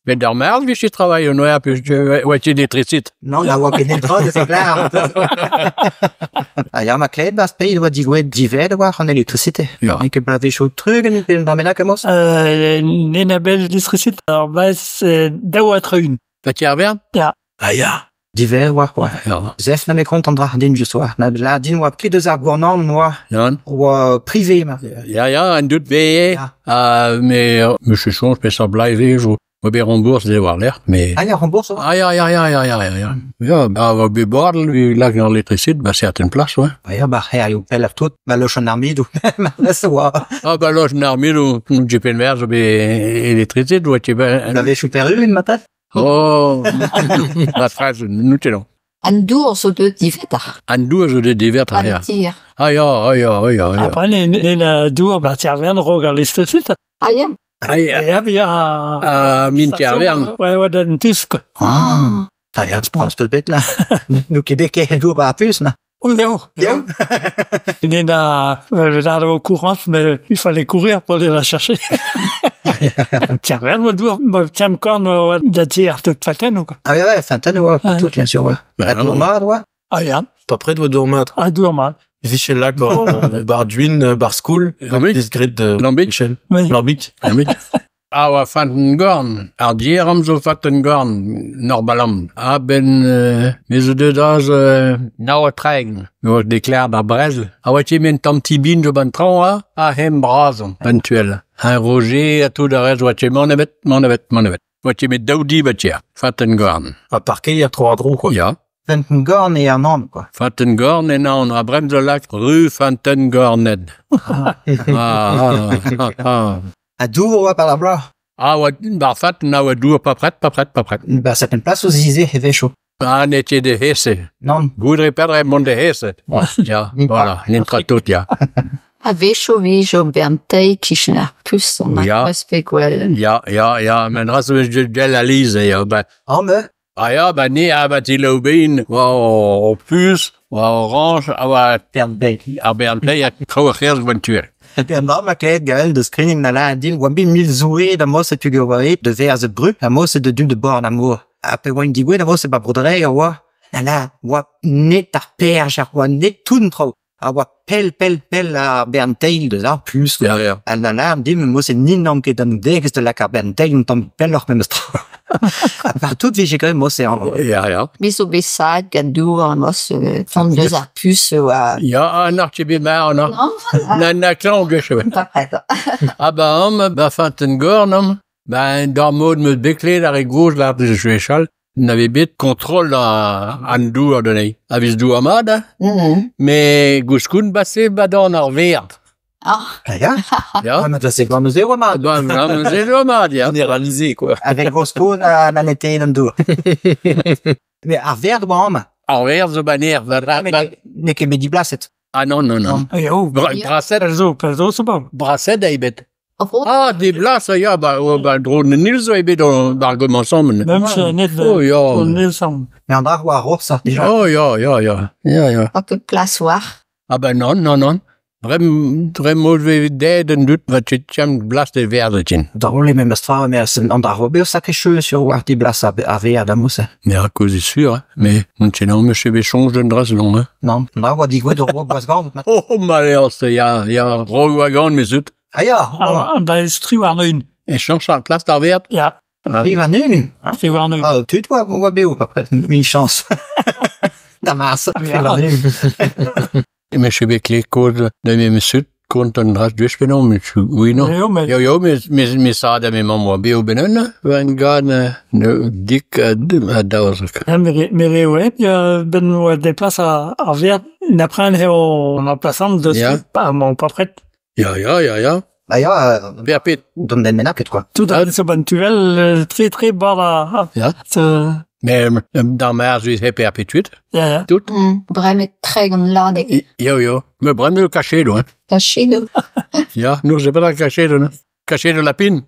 Met d'ar marz 'vije travail on oa peus oa ket elektrisite. Non, na oa ket netra de klaar. Ha ya, ma klevet 'barzh pell e oa digouezhet divet war an elektrisite. Ya. N'eo ket bloavezhioù trugent pe un dra bennak emañ. N'en a bet elektrisite ar bloaz 42. Pa Kervern? Ya. Ah ya. Diver oa quoi. Ya. Zef na me kont an dra din just oa. Na la din oa ket eus ar gouarnamant oa. Non. Oa privé ma. Ya, ya, an dud veye. Ya. Ha me, me soñj peseurt blaz eo oa bet rembourse dezhe war-lerc'h, mais... Ah ya, rembourse oa? Ah ya, ya, ya, ya, ya, ya, ya. Ya, ba oa bet bordel evit lakaat an elektrisite ba certaines places, ouais. Ah ya, ba c'hêrioù pell ha tout, ba loch an armedoù, ma rest oa. Ah ba loch an armedoù, GPNVR zo bet elektrisite, oa ket bet... Bloavezhioù peru, ma tad? Oh, la phrase, n'out ket An dour zo deuet diwezhatoc'h. An dour zo deuet diwezhatoc'h, ya. An tier. Ah ya, ah ya, ah ya, ah ya. Après, ne dour ba Tiervern raok al listresit. Ah ya. Ah ya. Ya, ya. Ah, min Tiervern. Ouais, ouais, d'an tis, quoi. Ah. Ah ya, tu peus bet là. N'o ket bet ket dour ba ar puñs, na. Oh, Léo. Léo. Il a au courant, mais il fallait courir pour aller la chercher. Tiens, dour, tiens, korn da tier tout faten, quoi. Ah ouais, ouais, Fantan, ouais, tout, bien sûr, ouais. Bah, dour mat, ouais. Ah ya. Pas près de dour mat. Ah, dour mat. Vichel lak bar duin, bar school, Lambic. Disgret de Lambic. Michel. Oui. Lambic. Lambic. Ah oa Fantengorn, ar dieram zo Fantengorn, normalam. Ah ben, me zo deuet aze nav ha tregont. Me oa deklaret ar brezel. A oa ket men tamm ti bin zo ban traoñ ha, ha hem bras on, ban tuel. Un Roger ha tout ar rest oa ket mann ebet, mann ebet, mann ebet. Oa ket met daou di ba tier, Fantengorn. Ha parkeier tro-war-dro, quoi. Ya. Fantengorn eo an anv, quoi. Fantengorn en anv, ha brem zo lak ru Fantengorned. Ah, ah, ah, ah. Ha dour oa par ar bloaz. Ah, oa bar fat, na oa dour pas prêt, pas prêt, pas prêt. Ba certaines places o zize e vecho. Ah, n'eo ket de hese. Non. Goudre pedre mont de hese. Ya, voilà, n'entra tout, ya. A-wechoù 'vije bern teil 'kichen ar pus an Ya. akrospe gwell. Ya, ya, ya, men ras eus gell alize, ya, ba. Ah, me Ah ya, ba ni, ah, ba ti laoubin, oa o pus, oa orange, a oa Bern beit. ar bern plei a traoù ar c'herz gant tuer. Pe an dra ma klevet gael deus skrign na lâret din oa bet mil zoue da mos e tuge oa de verz bru ha mos de dud de bord amour. Ha pe oa digouezhet a mos e ba Bro-Dreger a oa na la oa net ar perj ar oa net tout an traoù. A oa pell pell pell ar bern teil deus ar puñs. Ya, ya. Ha na lâret din mos e n'int ket an degouezh da lakaat ar bern teil un tamm pelloc'h memes tra. Ha partout 'vije graet mos e anv. Ya, ya. Me zo bet saet gant dour an os fant deus ar pus oa... Ya, an ar bet mar, an Non, Na, na klañv gwech ebet. pas prêt. Ah ba am, ba Fantengorn am, ba d'ar mod meus bet ar re gozh lar deus gwechall, n'avait bet kontrol an dour donei. A vez dour mat, hein? Mm. Mais gouskoun basse ba dan ar verd. Ah, Ah ya Ya. Ah, ma da se gant neuze oa mat. Ba, neuze oa mat, ya. Généralisé, quoi. Avec Rosko na, na nete an dour. Mais ar verd oa amañ. Ar verd zo baner. Ba, ba, Mais n'eo ket bet diblaset. ah non, non, non. Eh, oh, Bra, Ya. brasset, pell zo, pell zo, zo ba. brasset a ebet. oh, Ah, des blas, ya, ba, oh, ba, dro nil zo ebet bar gomañsamen. Même si net Oh, ya. on nil sam. Mais an dra oa ar ça déjà. Oh, ya, ya, ya. Ya, ya. un peu plas war. Ah ben non, non, non. Brem, brem mod ve dead en dut va ket cham blas de verd tin. Drôle eo memes tra, mais an dra oa bet sacré cheu sur war diblas ar verd a mos. Mais à cause est sûr, hein. Mais, non, tient, non, monsieur Béchon, je donne dresse long, hein. Non, an dra oa digouezhet ur gwaz gant. Oh, malheur, c'est, ya, ya, ro wagon, mais zut. Ah ya, Ah, ba stri war neun. E chanch ar plas d'ar verd. Ya, Tri war un. stri war neun. Ah, tud oa oa beo, après. Une chance. Da mars. Ah, Tri war un. Monsieur Béclé, cause de mes monsieur, kont an dras duech penaos, mais oui, non. Eh, oh, mais Yo, yo, mais, mais, mais ça, da me mamm oa beo benun, van gant, ne, dik a, a daouzek. Ja, mere, mere oa, ya, ben oa deplas ar, ar verd, n'apren eo an emplaçant de Ya. pas, mon pas prêt. Ya, ya, ya, ya. Bah ya, Perpet. don den menaket, quoi. Tout a zo ban tuvel, très très bas la... Ya. Ce, Mais, d'ar mar, je vais perpétuit. ya, ya. Tout. Mm. Bremet treg an ladeg. Yo, yo. Me brem le cachet, hein. Taché de Ya, nous, j'ai pas la cachet, hein. Cachet de lapine.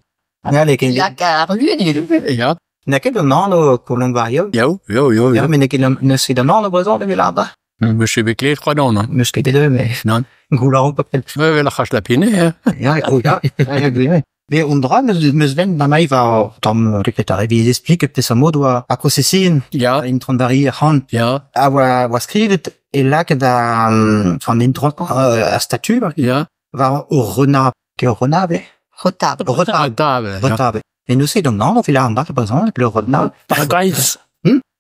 Ya, ne ket la gar ludu. Ya, Ne ket an anv Colin Vario. yo, yo, yo, Ya, yo. mais ne ket ne ket an anv brezhon de l'arda. Monsieur Béclé, je crois non, non. Meus ket edo, mais Non. Goularo pa pell. Ouais, la chasse lapine, hein. Ya, oh ya. Ya, ya, ya. Me on dra meus ven ma mai war tamm reketare vi explique peseurt mod oa ar prosesien Ya, intron vari ar c'han ya, a oa, oa skrivet e lakaet an intron ar statu ya. war ur renab. Ke ur renab eo? Retable. Retable. Retable. Ya. Retable. Et nous c'est donc non, on fait la renab, par exemple, le renab. Ar gwaiz.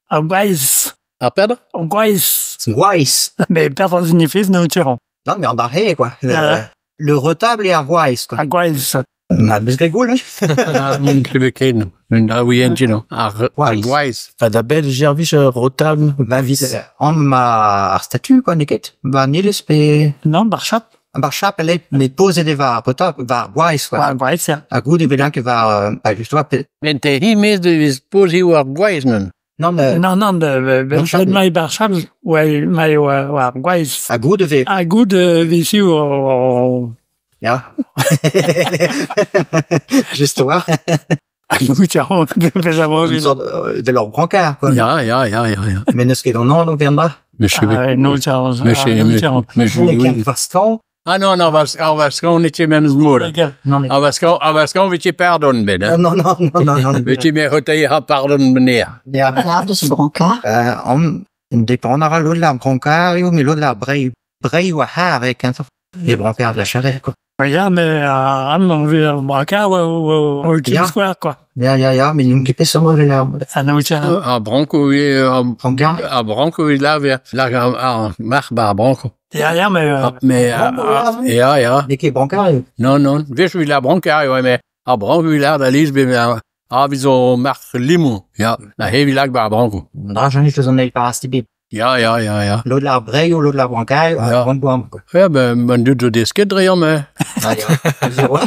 Ar gwaiz. Ar pedr? Ar gwaiz. Gwaiz. Mais petra signifie n'eo ket. Non, mais en barré, quoi. Le, Ja. le retable et ar gwaiz, quoi. Ar gwaiz. Ma meus graet goul, hein? Kleve ken. Un dra ouien, you Ar ar Gwaiz. gwaiz. Ha da bel jervich rotable. Ba vis an ma ar statu, quoi, neket. Ba nilez pe... Non, bar chap. Bar chapel eo, met pozet e war retable, war gwaiz, quoi. Ar gwaiz, ya. Ha gout e velan ket war... Ba, just war... Pe... Men te hi mez de vis pozi war gwaiz nun. Non, mais... Non, non, de, Bar chapel. mai bar chap, ouais, mai war gwaiz. Ha gout e ve... Ha gout visi o... Ya. Just war. Ha gout ya, pez a Une sorte de leur brancard, quoi. Ya, ya, ya, ya, ya. Mais neus ket an anv bra. Mais je Ah, no cher, Mais je no cher. mais je Ken Vaskan. Ah non, non, was ar was ne memes mod. Non, mais... Ar was ar was vit pardon bet, hein. Non, non, non, non, non. Vit me hotei ha pardon meneer. Ya. Là, de ce brancard. An dépend a ra l'autre la brancard eo, mais l'autre la brei. Brei oa har avec un Les brancards de la charrette, quoi. Ya, mais an an vi ar brancard o o Ya. square, quoi. Ya, ya, ya, mais n'on ket peseurt mod la Ha no cher. Ar branko e ar brancard. ar branko e la ver la ar marc'h bar branko. Ya, ya, mais... Ah, mais Branko, ah, ya, ya. N'eo ket brancard eo. Non, non, vech vid la brancard eo, mais ar branko vid la da liz be ar vid zo marc'h limon. Ya, na hevi lag bar branko. Dra janich eus an eil par asti Ya, ya, ya, ya. L'autre la brei ou l'autre la brancard, Ya. an boam, quoi. Ja, ben, ben dud zo desket dre am, eh. Ah, ya. Zero.